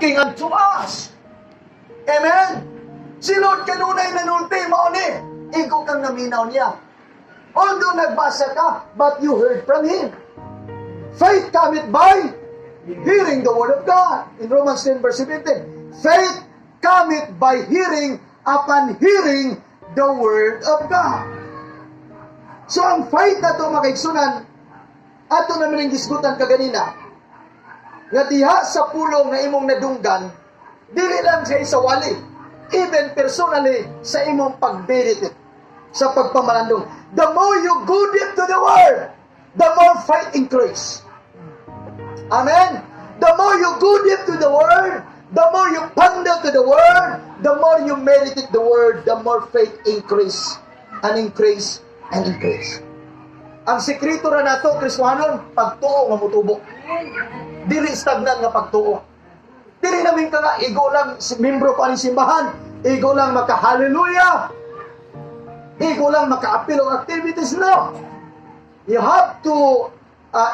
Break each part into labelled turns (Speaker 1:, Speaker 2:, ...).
Speaker 1: talking unto us. Amen? Si Lord kanunay nanulti, mao ni. Igo kang naminaw niya. Although nagbasa ka, but you heard from Him. Faith cometh by hearing the word of God. In Romans 10 verse 17. Faith cometh by hearing upon hearing the word of God. So ang faith na ito, mga kaigsunan, ato naman ang gisgutan kaganina, nga diha sa pulong na imong nadunggan, dili lang siya isawali, even personally sa imong pag-meditate, sa pagpamalandong. The more you go deep to the word, the more faith increase. Amen? The more you go deep to the word, the more you ponder to the word, the more you meditate the word, the more faith increase and increase and increase. Ang sekreto ra nato, Kristohanon, pagtuo nga mutubo. Dili stagnan nga pagtuo. Dili namin ka nga, igo lang, membro ko aning simbahan, igo lang maka-hallelujah, igo lang maka-apil og activities. No. You have to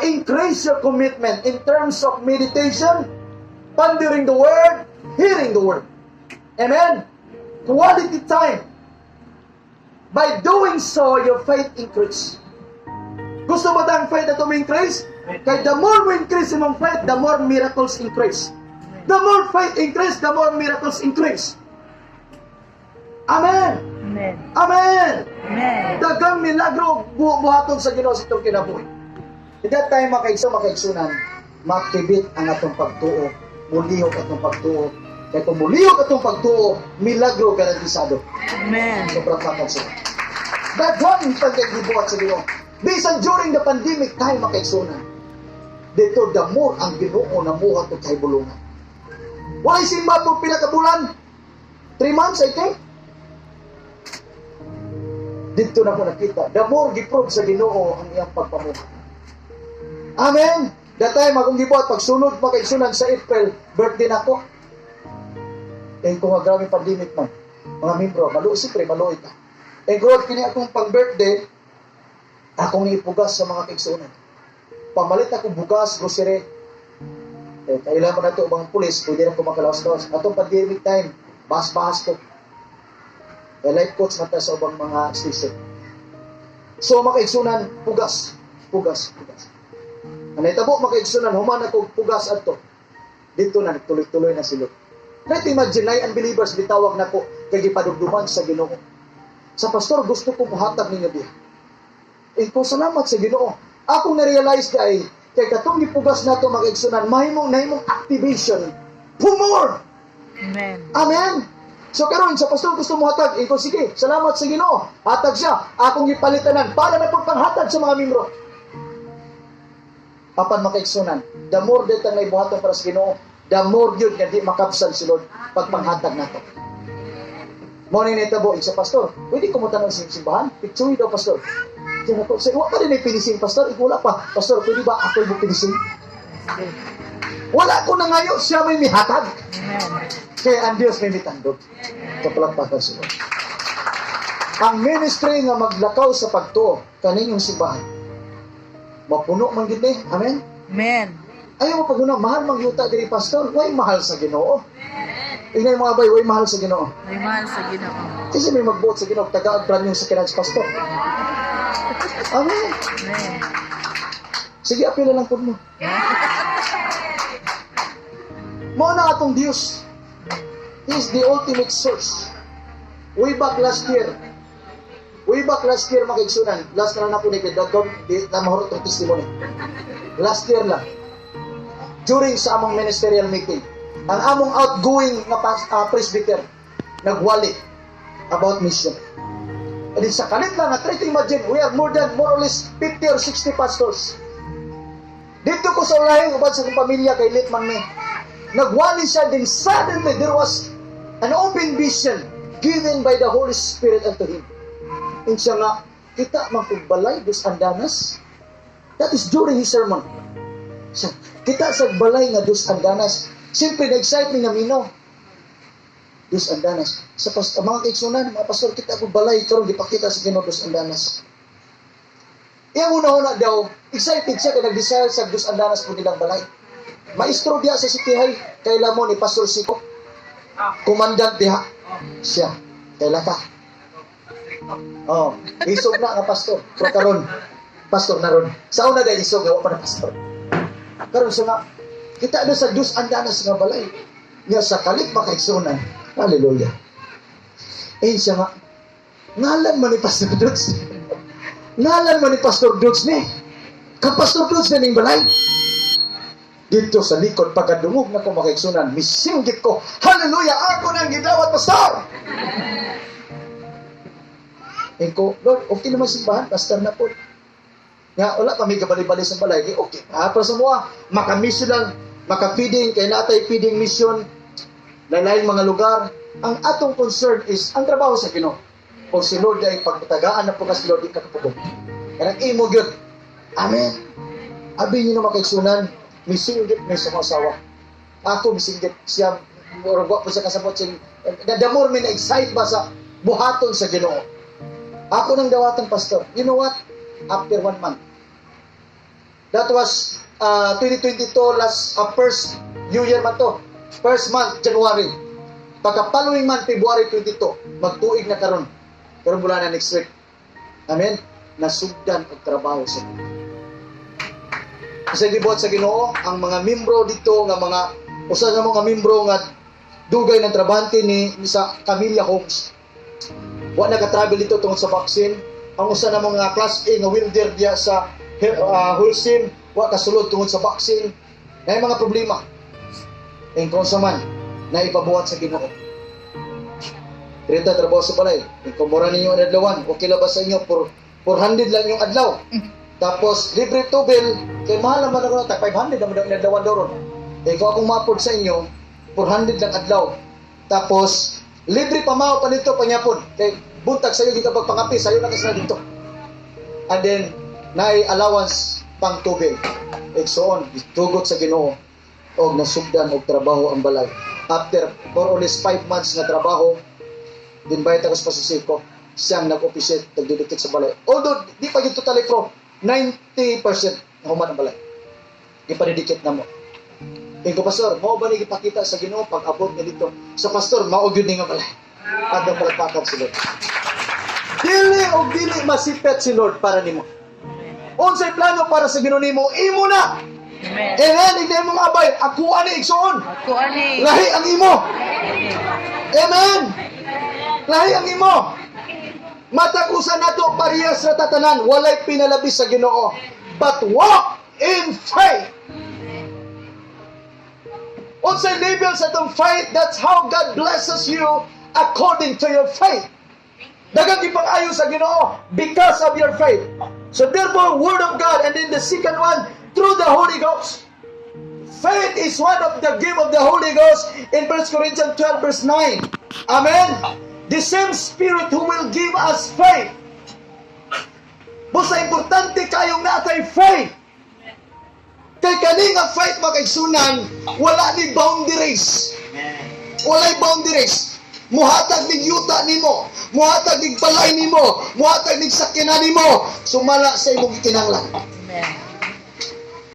Speaker 1: increase your commitment in terms of meditation, pondering the word, hearing the word. Amen? Quality time. By doing so, your faith increase. Gusto mo ang faith na to increase? Kay the more mo increase imong faith, the more miracles increase. The more faith increase, the more miracles increase. Amen.
Speaker 2: Amen.
Speaker 1: Amen.
Speaker 2: Amen.
Speaker 1: Daghang milagro buhaton sa Ginoo sa itong kinabuhi. In that time, mga kaigso, mga kaigsunan, ma-activate ang atong pagtuo, mulihok atong pagtuo. Kaya kung mulihok atong pagtuo, milagro garantisado.
Speaker 2: Amen.
Speaker 1: Sobrang pakad sila. Daghang pagkagibuhat sa Ginoo. Bisan during the pandemic time, mga kaigsunan, dito the more ang Ginoo namuhat og kahibulungan. Walay simba po pila ka bulan? 3 months, I think. Dito na ko nakita. The more giprove sa Ginoo ang iyang pagpamuhat. Amen. That time akong gibuhat pagsunod pa kay sunan sa April, birthday nako. Eh kung nga grabe pandemic man, mga membro, maluoy siyempre, maluoy ta. Eh God, kini akong pang birthday, akong ipugas sa mga kaigsunan. Pamalit ako bugas, grocery. Eh, kailangan mo na ito ubang pulis, pwede na ko makalawas-lawas. Atong pandemic time, bahas-bahas ko. Eh, life coach man ta sa ubang mga station. So, mga kaigsunan, pugas, pugas, pugas. Ang nahitabo, mga kaigsunan, human ako pugas adto. Dito na, nagtuloy-tuloy na sila. Try to imagine, nay unbelievers, bitawag nako, kay gipadugduman sa Ginoo. Sa pastor, gusto ko muhatag ninyo diha. Eh, ko salamat sa Ginoo. Akong na-realize kay katong gipugas nato, mga kaigsunan, mahimong nahimong activation for more.
Speaker 2: Amen.
Speaker 1: Amen. So karon sa pastor gusto mo hatag, iko sige, salamat sa Ginoo. Hatag siya. Akong gipalitanan para na pud panghatag sa mga membro. Apan, mga kaigsunan, the more that ang naibuhaton para sa Ginoo, the more yun nga di makabsan si Lord pagpanghatag nato. Mo ni nahitabo, sa pastor, pwede ko mo tanong sa simbahan? Picture daw, pastor. Kaya ko, say, wa pa rin ay finishing, pastor. Ikaw wala pa. Pastor, pwede ba ako mo finishing? Wala ko na ngayon, siya may mihatag.
Speaker 2: Amen.
Speaker 1: Kaya ang Diyos may mitandog. Kapalakpakan sila. Ang ministry nga maglakaw sa pagtuo kaninyong simbahan. Mapuno man gid ni. Amen.
Speaker 2: Amen.
Speaker 1: Ayaw mo paguna, mahal mang yuta diri, pastor. Way mahal sa Ginoo. Ingay mga bay, way mahal sa Ginoo.
Speaker 2: May mahal sa Ginoo.
Speaker 1: Kasi may magbuot sa Ginoo, taga brand yung sa kinahanglan pastor. Amen.
Speaker 2: Amen.
Speaker 1: Sige, apila lang po mo. Mao na atong Diyos. He is the ultimate source. Way back last year, way back last year, mga kaigsunan, last na lang ako ni kay dagom, di na mahurot ang testimony. Last year lang, during sa among ministerial meeting, ang among outgoing nga presbyter, nagwali about mission. And then sa kalit lang, try to imagine, we have more than, more or less, 50 or 60 pastors. Dito ko sa ulahin, uban sa akong pamilya, kay late man mi. Nagwali siya, then suddenly there was an open vision given by the Holy Spirit unto him. And siya nga, kita man kog balay, dos andanas. That is during his sermon. Siya, kita sa balay nga dos andanas. Siyempre, na-excite mi naminaw. Dos andanas. Sa mga kaigsunan, mga pastor, kita ko balay, karon gipakita sa Ginoo dos andanas. Iyang una-una daw, excited siya kay nag-desire sa dos andanas po nilang balay. Maestro diha sa City High, kaila mo ni Pastor Siko. Commandant diha. Siya. Kaila ka. Oh, isog na nga pastor. Pero karon, pastor na ron. Sa una dahil isog, wa pa na pastor. Karon sa nga, kita na sa Diyos andanas nga balay. Nga sa kalit makaigsunan. Hallelujah. Eh siya nga, ngalan mo ni Pastor Dudes. Ngalan mo ni Pastor Dudes ni. Ka Pastor Dudes na ning balay. Dito sa likod, pagkadungog na ko, makaigsunan, misinggit ko, "Hallelujah! Ako nang gidawat, Pastor!" Eh ko, "Lord, okay naman simbahan, pastor na po." Nga, wala kami kabali-bali sa balay. Kay, okay, ah, para sa mua, maka-mission lang, maka-feeding, kay natay feeding mission, lain mga lugar. Ang atong concern is ang trabaho sa Ginoo. O si Lord ay pagtagaan na po kasi Lord, di ka kapugong. Kanang imo gyud. Amen. Abi niyo na, makaigsunan, misinggit may sa mga asawa. Ako misinggit siya, murag wa po sa kasabot siya. The more me na-excite ba sa buhaton sa Ginoo. Ako nang dawatan, Pastor. You know what? After one month. That was 2022, last first New Year man to. First month, January. Pagka following month, February 22, magtuig na karon. Karon bulan na next week. Amen. Nasugdan og trabaho sa Ginoo. Kasi gibuhat sa Ginoo ang mga membro dito nga mga usa sa mga membro nga dugay ng trabahante ni sa Camilla Homes. Wa naka-travel dito tungod sa vaccine. Ang usa na mga class A nga welder diya sa Holcim, wa kasulod tungod sa vaccine. Na mga problema. Ing kung sa man na ipabuhat sa Ginoo. Direta trabaho sa balay. Kung mura ninyo ang adlawan, okay la ba sa inyo? For 400 lang yung adlaw. Tapos, libre tubel, kay mahal naman ako, tag 500 naman ang adlawan daw ron. Eh, kung akong ma-afford sa inyo, 400 lang adlaw. Tapos, libre pa mao pa nito panyapon. Kay buntag sa'yo di ka pagpangapi, sa'yo na kasi na dito. And then, naay allowance pang tubig. Igsoon, tugot sa Ginoo og nasugdan og trabaho ang balay. After more or less 5 months na trabaho, din bayad ako sa pasisiko, siyang nag-officiate, nagdidikit sa balay. Although, di pa gyud totally pro, 90% na human ang balay. Di pa didikit na mo. Ingo, "Pastor, mao ba ni gipakita sa Ginoo pag abot niya dito?" Sa pastor, mao gyud ni nga balay. Adong palakpakan si Lord. Dili og dili masipet si Lord para nimo. Unsay plano para sa Ginoo nimo, imo na.
Speaker 2: Amen.
Speaker 1: Amen. Hindi mo abay, ako ani, igsoon.
Speaker 2: Ako ani.
Speaker 1: Lahi ang imo. Amen. Lahi ang imo. Matag usa nato parehas sa tatanan, walay pinalabi sa Ginoo. But walk in faith. Unsay level sa atong faith, that's how God blesses you according to your faith. Daghang ipang-ayo sa Ginoo because of your faith. So therefore, Word of God, and then the second one, through the Holy Ghost. Faith is one of the gift of the Holy Ghost in 1 Corinthians 12 verse 9. Amen. The same Spirit who will give us faith. Busa importante kayong natay faith. Kay kani nga faith, makaigsunan, wala ni boundaries. Walay boundaries. Muhatag nig yuta nimo, muhatag nig balay nimo, muhatag nig sakyanan nimo, sumala sa imong gikinahanglan.
Speaker 2: Amen.